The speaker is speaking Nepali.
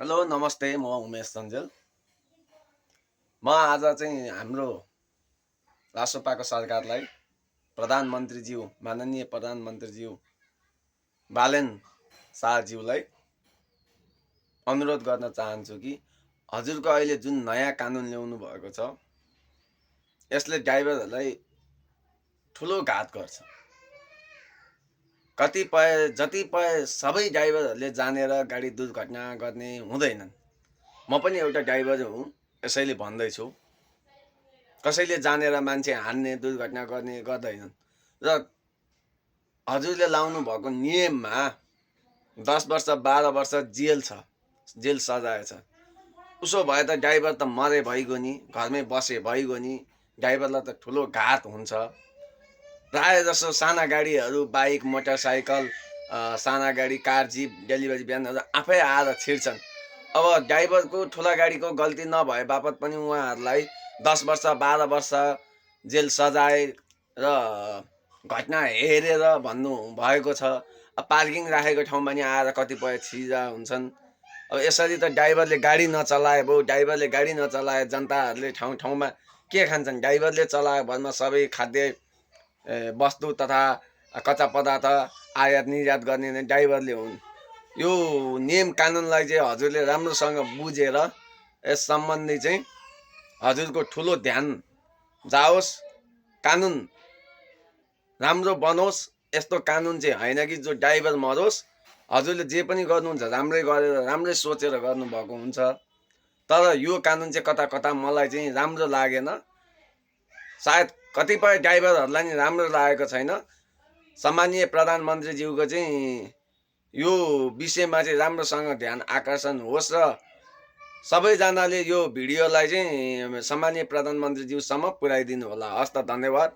हेलो नमस्ते, म उमेश सञ्जेल। म आज चाहिँ हाम्रो रासोपाको सरकारलाई प्रधानमन्त्रीज्यू माननीय प्रधानमन्त्रीज्यू बालेन शाहज्यूलाई अनुरोध गर्न चाहन्छु कि हजुरको अहिले जुन नयाँ कानुन ल्याउनु भएको छ यसले ड्राइभरहरूलाई ठुलो घात गर्छ। जतिपय सबै ड्राइभरहरूले जानेर गाडी दुर्घटना गर्ने हुँदैनन्। म पनि एउटा ड्राइभर हुँ, यसैले भन्दैछु। कसैले जानेर मान्छे हान्ने दुर्घटना गर्ने गर्दैनन् र हजुरले लाउनु भएको नियममा 10 वर्ष 12 वर्ष जेल सजाय छ। उसो भए त ड्राइभर त मरे भइगयो नि, घरमै बसे भइगयो नि, ड्राइभरलाई त ठुलो घात हुन्छ। प्राय जसो साना गाडीहरू बाइक मोटरसाइकल साना गाडी कार जिप डेलिभरी भ्यानहरू आफै आएर छिर्छन्। अब ड्राइभरको ठुला गाडीको गल्ती नभए बापत पनि उहाँहरूलाई 10 वर्ष 12 वर्ष जेल सजाय र घटना हेरेर भन्नु भएको छ। पार्किङ राखेको ठाउँमा नि आएर कतिपय छिजा हुन्छन्। अब यसरी त ड्राइभरले गाडी नचलाए भयो, ड्राइभरले गाडी नचलाए जनताहरूले ठाउँ ठाउँमा के खान्छन्? ड्राइभरले चलायो भरमा सबै खाद्य वस्तु तथा कच्चा पदार्थ आयात निर्यात गर्ने नै ड्राइभरले हुन्। यो नियम कानुनलाई चाहिँ हजुरले राम्रोसँग बुझेर यस सम्बन्धी चाहिँ हजुरको ठुलो ध्यान जाओस्, कानुन राम्रो बनोस्। यस्तो कानुन चाहिँ होइन कि जो ड्राइभर मरोस्। हजुरले जे पनि गर्नुहुन्छ राम्रै गरेर राम्रै सोचेर गर्नुभएको हुन्छ। तर यो कानुन चाहिँ कता कता मलाई चाहिँ राम्रो लागेन। सायद कतिपय ड्राइभरहरूलाई नि राम्रो लागेको छैन। सम्मानीय प्रधानमन्त्रीज्यूको चाहिँ यो विषयमा चाहिँ राम्रोसँग ध्यान आकर्षण होस् र सबैजनाले यो भिडियोलाई चाहिँ सम्मानीय प्रधानमन्त्रीज्यूसम्म पुर्याइदिनु होला। हस् त, धन्यवाद।